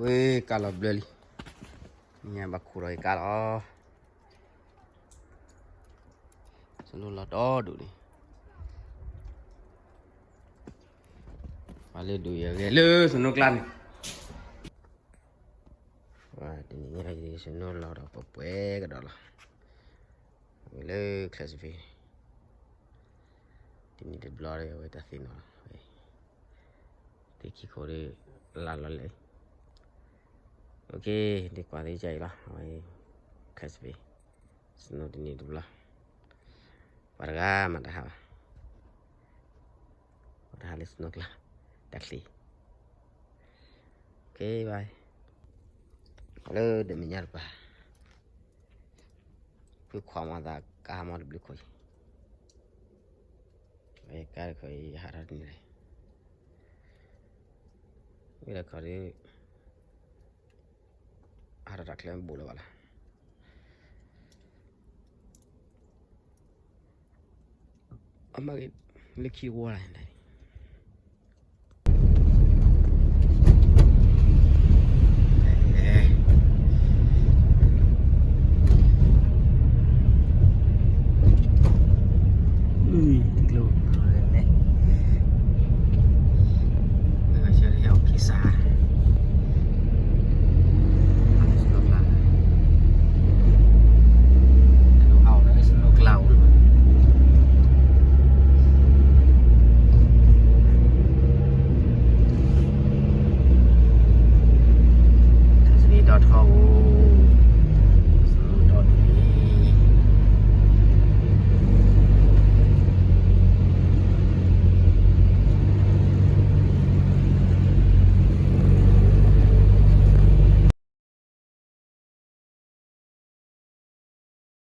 ဝ့ၢ်ကါလီၤဘျၢလံ, ညါဘၣ်ခိၣ်ဒီးယကါလီၤ, စနိလီၤဒီဒူၣ်န့ၣ်, ပှၤလၢဒိၣ်ယဂဲၤလၢစနိကျါန့ၣ်, တနံၤညါအံၤ စနိလီၤဒီးပှဲၤပှဲၤကဒီးလီၤ, ဝံၤလၢ Class B တနံၤတဘျီဒီး အဝဲတၢ်သ့ၣ်နီၣ်လီၤ, သ့ၣ်ခံခိၣ်ဒီး လါလီၤလဲၣ်, OK, ဒ်ကွၢ်သ့ၣ်ကါအံၤလီၤ, အဝဲ Class B စနိတနံၤတဘျီ, ပှၤတဂၤမၤတဟါဘၣ်, ပှၤတဟါလၢစနိကျါ, တၢ်ချံ, OK, bye, လၢဒီးမဲာ်ညါတပၤ ဖုခွါမၤသးကါမီတဘျုးခိၣ်အံၤ, ကါတခိၣ်အံၤ ဟးထီၣ်တန့ၢ်လၢၤ, ဝံၤဒီးခီဒီး ဟးထီၣ်တၢ်ချၢဘူးလၢၤဘၣ်လီၤ, အမ့ၢ်ဂ့ၤလၢခံဝီလၢ